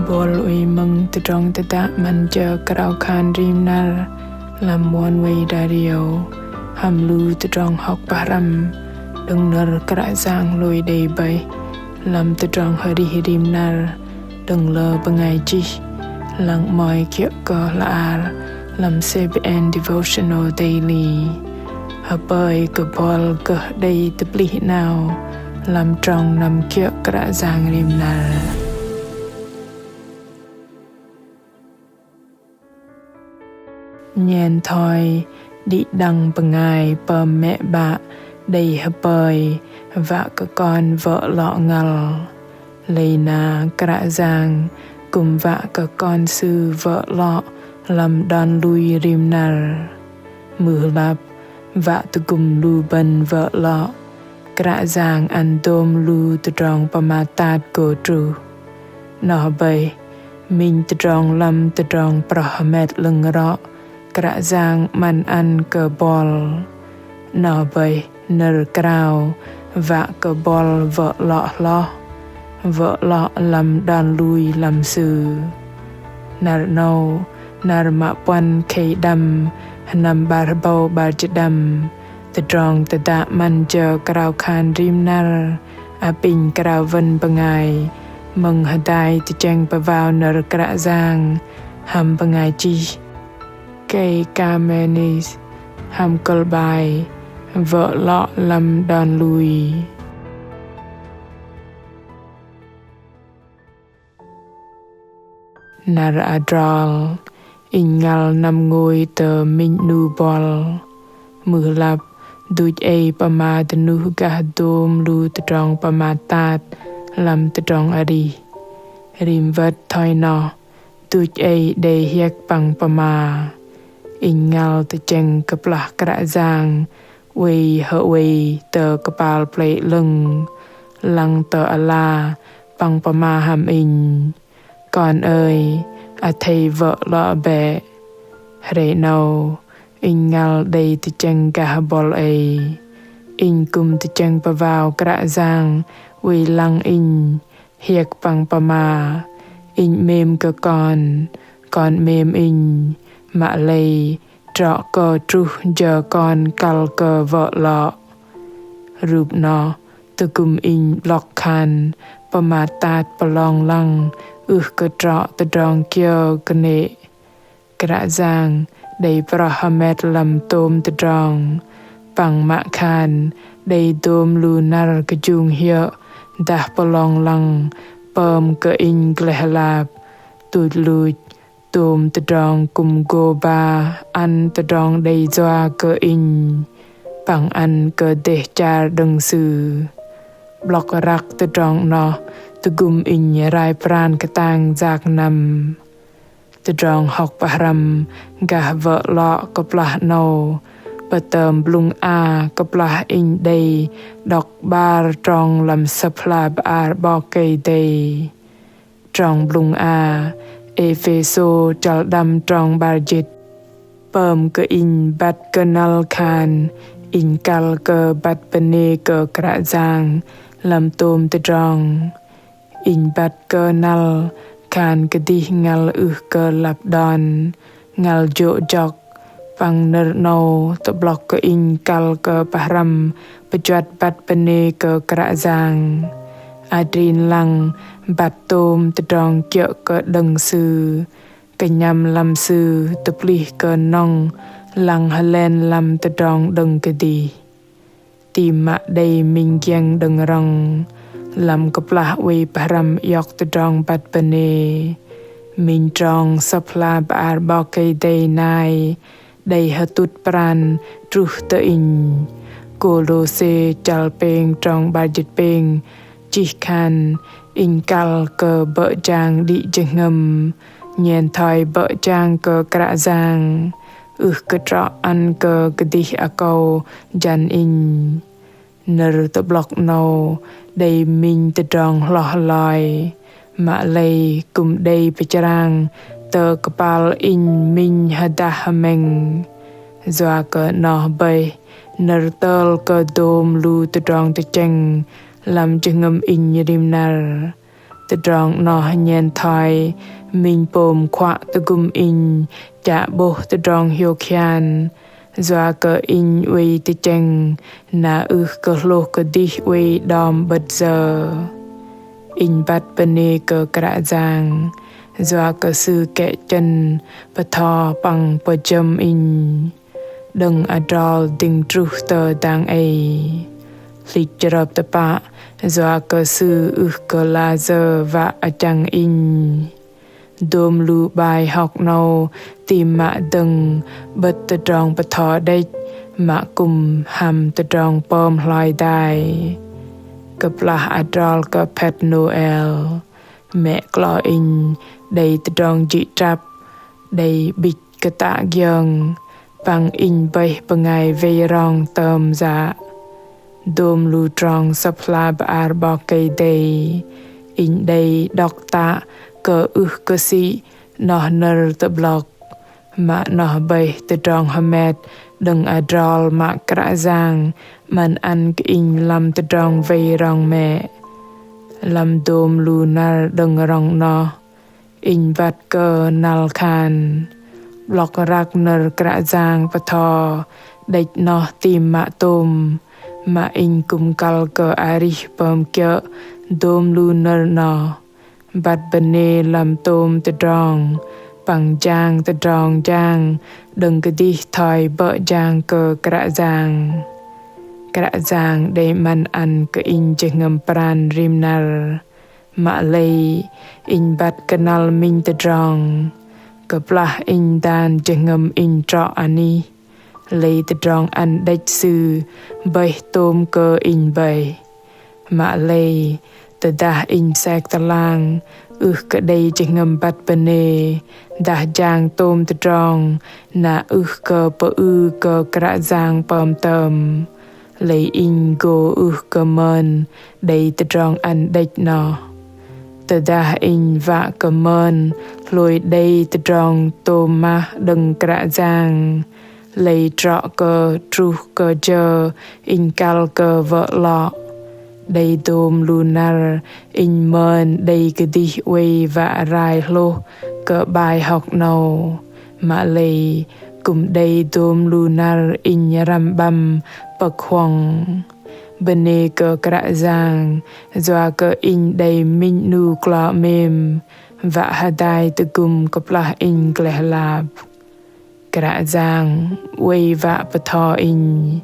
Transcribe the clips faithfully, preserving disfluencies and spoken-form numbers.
Bol oei mơ̆ng tơdrong tơdă 'Măn jơ krao khan rim năr lăm Oneway Radio hăm lu tơdrong hŏk pơhrăm đơ̆ng nơ̆r Kră Yang hlôi đei bơih lăm tơdrong arih rim năr đơ̆ng lơ bơngai chih, lăng 'mơ̆i kiơ̆ kơ hla ar lăm C B N Devotional Daily. Hơpơi kơ bol gơh đei tơplih 'nao lăm trong năm kiơ̆ Kră Yang rim năr. Nhen thoi đĭ đăng bơngai pơm mĕ 'bă đei hơpơi wă kơ kon wơ̆ 'lŏ ngăl. Lei na Kră Yang kư̆m wă kơ kon Sư wơ̆ 'lŏ lăm đon lui rim năr. Mưh lăp wă tơgŭm lu bơ̆n wơ̆ 'lŏ, Kră Yang ăn dôm lu tơdrong pơmat tat gô truh. Noh bơih minh tơdrong lăm tơdrong prŏh hơmet 'lơ̆ng rŏ Kră Yang 'măn ăn kơ bol. Noh bơih nơ̆r krao wă kơ bol wơ̆ 'lŏ hloh, wơ̆ 'lŏ lăm đon lui lăm Sư. Năr 'nâu, năr mă puăn khei đăm, sơnăm 'bar hơbâu 'bar jĭt đăm, tơdrong tơdă 'Măn jơ krao khan rim năr apinh krao wơ̆n bơngai mơ̆ng hơdai tơchĕng pơwao nơ̆r Kră Yang hăm bơngai chih Kay Kamenis hăm kơ̆l bai Wơ̆ 'lŏ lăm đon lui. Năr adrol, inh ngăl năm ngôi tơ minh 'nu bol. Mưh lăp, duch ei pơma dơnuh gah dôm lu tơdrong pơmat tat lăm tơdrong arih. Rim wơ̆t thoi noh, duch ei đei hiơ̆k păng pơma. Inh ngăl tơchĕng kơplah Kră Yang oei hơoei tơ kơpal plei 'lơ̆ng, lăng tơ ala păng pơma hăm inh: Kon ơi, athei wơ̆ 'lŏ bĕ. Hrei 'nâu, inh ngăl đei tơchĕng gah bol ei. Inh kư̆m tơchĕng pơwao Kră Yang oei lăng inh, hiơ̆k păng pơma: Inh 'mêm kơ kon, kon 'mêm inh, mă lei trŏ kơ truh jơ kon kăl kơ wơ̆ 'lŏ. Rup noh tơgŭm inh 'blŏk khan pơmat tat pơlong lăng ưh kơ trŏ tơdrong kiơ kơnê̆. Kră Yang đei prŏh hơmet lăm tôm tơdrong, păng mă khan đei dôm lu năr kơjung hiơ̆ dah pơlong lăng pơm kơ inh gleh lap. Tuch luch, tôm tơdrong kư̆m gô ba ăn tơdrong đei yua kơ inh, păng ăn kơ dêh char đơ̆ng Sư. 'Blŏk răk tơdrong noh tơgŭm inh rai pran kơtang yak năm. Tơdrong hŏk pơhrăm gah wơ̆ 'lŏ kơplah 'nâu pơtơm blŭng a kơplah inh đei đŏk 'bar trong lăm Sơ̆p hla bơar 'Bok Kei-Dei. Trong blŭng a, Êphêsô chăl đăm trong 'bar jĭt, pơm kơ inh băt kơnăl khan inh kăl kơ băt bơnê kơ Kră Yang lăm tôm tơdrong. Inh băt kơnăl khan kơdih ngăl ưh kơ lăp đon, ngăl jô̆ jŏk, păng nơ̆r 'nâu tơ'blŏk kơ inh kăl kơ pơhrăm pơjuăt băt bơnê kơ Kră Yang. Adrin lăng băt tôm tơdrong kiơ̆ kơ đơ̆ng Sư, kơnhăm lăm Sư tơplih kơ nŏng lăng hơlen lăm tơdrong đơ̆ng kơdih. Ti mă đei minh giĕng đơ̆ng rŏng, lăm kơplah oei pơhrăm iŏk tơdrong băt bơnê, minh trong Sơ̆p hla bơar 'Bok Kei-Dei nai đei hơtŭt pran truh tơ inh. Kôlôse chăl pêng trong 'bar jĭt pêng chih khan inh kăl kơ bơ̆ jang đĭ jơhngơ̆m, nhen thoi bơ̆ jang kơ Kră Yang, ưh kơ trŏ ăn kơ kơdih akâu jăn inh. Nơ̆r tơ'blŏk 'nâu đei minh tơdrong hloh loi, mă lei kư̆m đei pơchrang tơ kơpal inh minh hơdah hơmĕng. Yua kơ noh bơih, nơ̆r tơl kơ dôm lu tơdrong tơchĕng lăm jơhngơ̆m inh rim năr. Tơdrong 'noh nhen thoi minh pôm khuă tơgŭm inh chă 'bôh tơdrong hiôk hian, yua kơ inh oei tơchĕng na ưh kơ hlôh kơdih oei đom 'bơ̆t yơ. Inh băt bơnê kơ Kră Yang, yua kơ Sư kĕ chơ̆n pơtho păng pơjăm inh đơ̆ng adrol dĭng truh tơ dang ei. Hlĭch chrơp tơpă, yua kơ Sư ưh kơ lơ wă achăng inh. Dôm lu 'bai hŏk 'nâu tam mă dơ̆ng 'bơ̆t tơdrong pơtho đĕch, mă kư̆m hăm tơdrong pơm hloi dai. Kơplah adrol kơ phet Nôel, mĕ klo inh đei tơdrong jĭ trăp, đei 'bĭch kơtă giơng, păng inh bơih bơngai wei rong tơm yă. Dôm lu trong Sơ̆p hla bơar 'Bok Kei-Dei, inh đei đŏk tă kơ ưh kơ sĭ 'noh nơ̆r tơ'blŏk. Mă 'noh bơih tơdrong hơmet đơ̆ng adrol mă Kră Yang 'măn ăn kơ inh lăm tơdrong wei rong mĕ. Lăm dôm lu năr đơ̆ng rŏng 'noh, inh băt kơ năl khan. 'Blŏk răk nơ̆r Kră Yang pơtho đĕch 'noh tam mă tôm, mă inh kư̆m kăl kơ arih pơm kiơ̆ dôm lu nơ̆r 'noh. Băt bơnê lăm tôm tơdrong, păng jang tơdrong jang đơ̆ng kơdih thoi bơ̆ jang kơ Kră Yang. Kră Yang đei 'măn ăn kơ inh jơhngơ̆m pran rim năr. Mă lei inh băt kơnăl minh tơdrong. Kơplah inh dan jơhngơ̆m inh trŏ anih, lei tơdrong ăn đĕch Sư bơih tôm kơ inh bơih. Mă lei, tơdah inh sek tơlang, ưh kơ đei jơhngơ̆m băt bơnê, dah jang tôm tơdrong, na ưh kơ pơư kơ Kră Yang pơm tơm, lei inh gô ưh kơ mơn đei tơdrong ăn đĕch 'noh. Tơdah inh wă kơ mơn hlôi đei tơdrong tôm mah đơ̆ng Kră Yang, lei trŏ kơ truh kơ jơ inh kăl kơ wơ̆ 'lŏ. Đei dôm lu năr inh mơn đei kơdih oei wă rai hlôh kơ 'bai hŏk 'nâu. Mă lei kư̆m đei dôm lu năr inh răm 'băm pơ̆k huŏng. Bơnê kơ Kră Yang, yua kơ inh đei minh 'nu klo 'mêm, wă hơdai tơgŭm kơplah inh gleh lap. Kră Yang oei wă pơtho inh.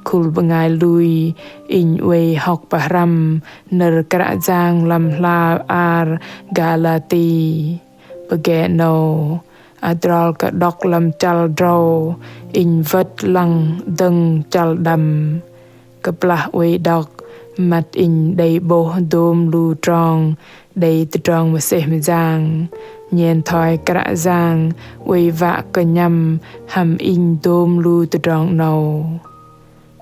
Khul bơngai lui inh oei hŏk pơhrăm nơ̆r Kră Yang lăm hla ar Galati. Pơgê 'nâu, adrol kơ đŏk lăm chăl drâu, inh wơ̆t lăng dơ̆ng chăl đăm. Kơplah oei đŏk, măt inh đei 'bôh dôm lu trong đei tơdrong mơsêh mơyang, nhen thoi Kră Yang oei wă kơnhăm hăm inh dôm lu tơdrong 'nâu.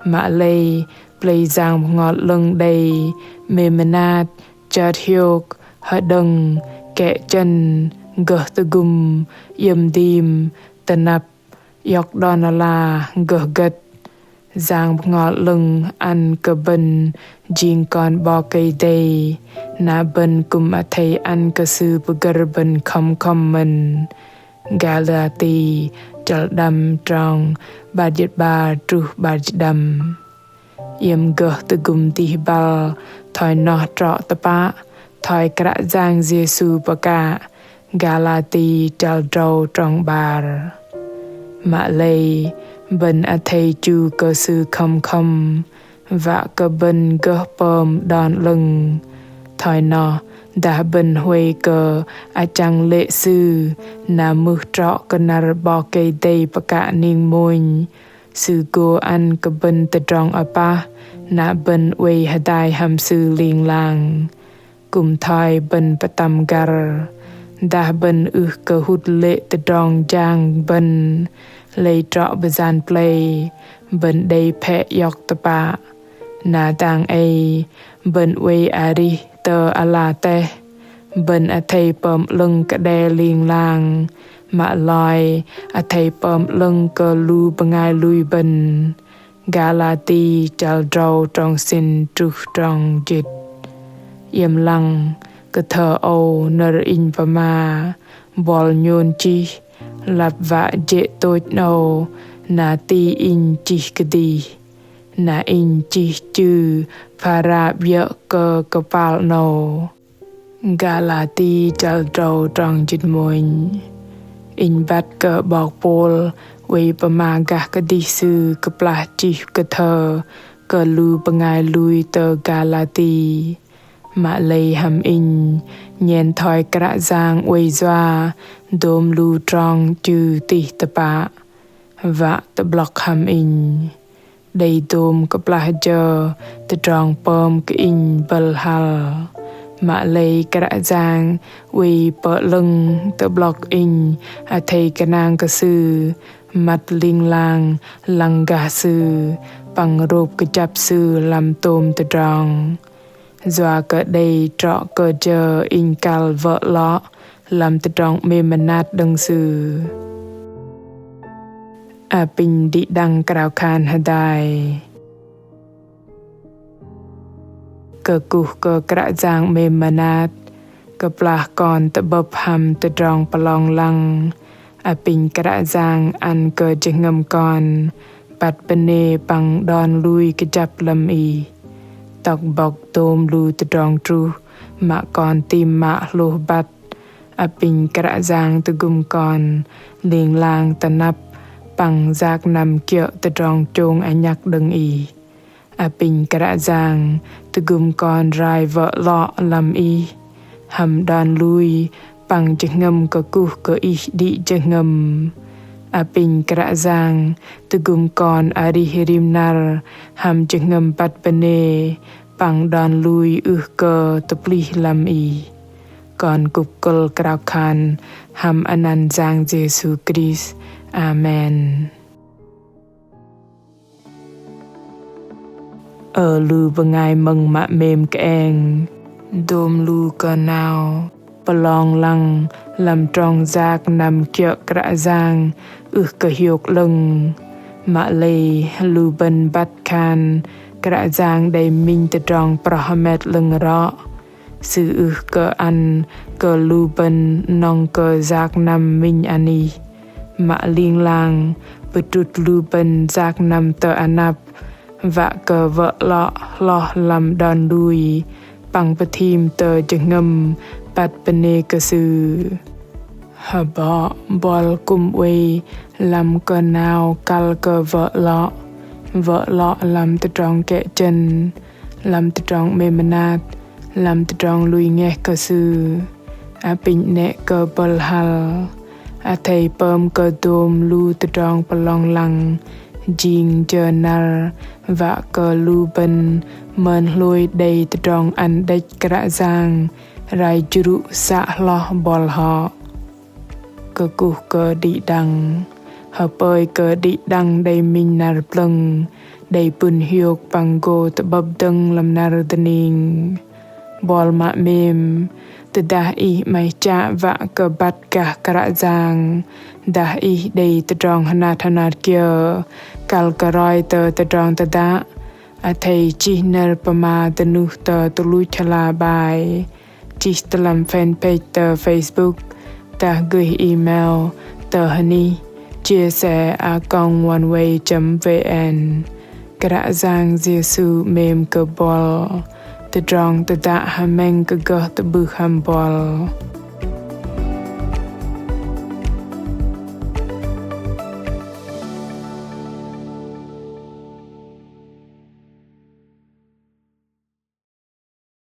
Mă lei, plei Yang Bơhngol 'Lơ̆ng đei 'mêm mơnat, chơt hiôk, hơđơ̆ng, kĕ chơ̆n, gơh tơgŭm, iĕm dim, tơnăp, iŏk đon ala, gơh gơ̆t. Yang Bơhngol 'Lơ̆ng ăn kơ bơ̆n jing kon 'Bok Kei-Dei, na bơ̆n kư̆m athei ăn kơ Sư pơgơ̆r bơ̆n khŏm khŏm mơ̆n. Galati, chăl đăm trong 'bar jĭt 'bar truh 'bar jĭt đăm. Iĕm gơh tơgŭm dih băl thoi noh trŏ tơpă, thoi Kră Yang Yêsu pơkă, Galati chăl drâu trong 'bar. Mă lei, bơ̆n athei chu kơ Sư khŏm khŏm, wă kơ bơ̆n gơh pơm đon 'lơ̆ng. Thoi noh, dah bơ̆n huay kơ achăng lê̆ Sư, na mưh trŏ kơ năr 'Bok Kei-Dei pơkă ning mônh, Sư gô ăn kơ bơ̆n tơdrong apah, na bơ̆n oei hơdai hăm Sư ling lang. Kư̆m thoi bơ̆n pơtăm găr. Dah bơ̆n ưh kơ hŭt lê̆ tơdrong jang bơ̆n, lei trŏ bơyan plei, bơ̆n đei phĕ iŏk tơpă. Na dang ei, bơ̆n oei arih tơ ala teh. Bơ̆n athei pơm 'lơ̆ng kơ đe ling lang. Mă loi, athei pơm 'lơ̆ng kơ lu bơngai lui bơ̆n. Galati chăl drâu trong sĭn truh trong jĭt. Iĕm lăng, Kơthơ âu nơ̆r inh pơma, buăl nhôn chih, lăp wă jê̆ tôch 'nâu, na ti inh chih kơdih, na inh chih chư phara 'biơ̆ kơ kơpal 'nâu. Galati chăl drâu trong jĭt mônh. Inh băt kơ 'bok Pôl, oei pơma gah kơdih sư kơplah chih kơthơ kơ lu bơngai lui tơ Galati. Mă lei hăm inh, nhen thoi Kră Yang oei yua, dôm lu trong chư tih tơpă. Wă tơ'blŏk hăm inh. Đei dôm kơplah jơ, tơdrong pơm kơ inh bơ̆l hăl. Mă lei Kră Yang, oei pơ'lơ̆ng tơ'blŏk inh, athei kơnang kơ Sư, măt ling lang, lăng gah Sư, păng rôp kơjăp Sư lăm tôm tơdrong. Yua kơ đei trŏ kơ jơ inh kăl wơ̆ 'lŏ, lăm tơdrong 'mêm mơnat đơ̆ng Sư. Apinh đĭ đăng krao khan hơdai. Kơkuh kơ Kră Yang 'mêm mơnat, kơplah kon tơ'bơ̆p hăm tơdrong pơlong lăng, apinh Kră Yang ăn kơ jơhngơ̆m kon, băt bơnê păng đon lui kơjăp lăm Ih. Tŏk bŏk dôm lu tơdrong truh, mă kon tam mă hlôh băt. Apinh Kră Yang tơgŭm kon, ling lang tơnăp, păng yak năm kiơ̆ tơdrong chông anhăk đơ̆ng Ih. Apinh Kră Yang, tơgŭm kon rai wơ̆ 'lŏ lăm Ih. Hăm đon lui, păng jơhngơ̆m kơkuh kơ Ih đĭ jơhngơ̆m. Apinh Kră Yang, tơgŭm kon arih rim năr, hăm jơhngơ̆m băt bơnê, păng đon lui ưh kơ tơplih lăm Ih. Kon kŭp kơ̆l krao khan, hăm anăn Yang Yêsu Krist. Amen. Ơ lu bơngai mơ̆ng mă 'mêm kơeng, dôm lu kơnao pơlong lăng lăm trong yak năm kiơ̆ Kră Yang ưh kơ hiôk 'lơ̆ng. Mă lei lu bơ̆n băt khan Kră Yang đei minh tơdrong proh hơmet 'lơ̆ng rŏ. Sư ưh kơ ăn kơ lu bơ̆n nŏng kơ yak năm minh anih. Mă ling lang pơdrŭt lu bơ̆n yak năm tơ anăp, wă kơ wơ̆ 'lŏ hloh lăm đon lui, păng pơthim tơ jơhngơ̆m băt bơnê kơ Sư. Hơbŏ buăl kư̆m oei lăm kơnao kăl kơ wơ̆ 'lŏ, wơ̆ 'lŏ lăm tơdrong kĕ jăn, lăm tơdrong 'mêm mơnat, lăm tơdrong lui ngeh kơ Sư. Apinh 'nĕ kơ bơ̆l hăl, athei pơm kơ dôm lu tơdrong pơlong lăng jing jơ năr, wă kơ lu bơ̆n mơn hlôi đei tơdrong ăn đĕch Kră Yang rai jrŭ să hloh buăl hŏ. Kơkuh kơ đĭ đăng, hơpơi kơ đĭ đăng đei minh năr plơ̆ng, đei pŭn hiôk păng gô tơ'bơ̆p dơ̆ng lăm năr dơning. Buăl mă 'mêm, tơdah ih 'maih chă wă kơ băt gah Kră Yang, dah ih đei tơdrong hơnat hơnat kiơ, kăl kơ roi tơ tơdrong tơdă, athei chih nơ̆r pơma dơnuh tơ tơluch hla bơar. Chih tơ lăm fanpage tơ Facebook, dah gơih email tơ hơnih chia sẻ a còng oneway chấm vn. Kră Yang Yêsu 'mêm kơ buăl, tơdrong tơdă hơmĕng kơ gơh tơ'bưh hăm buăl.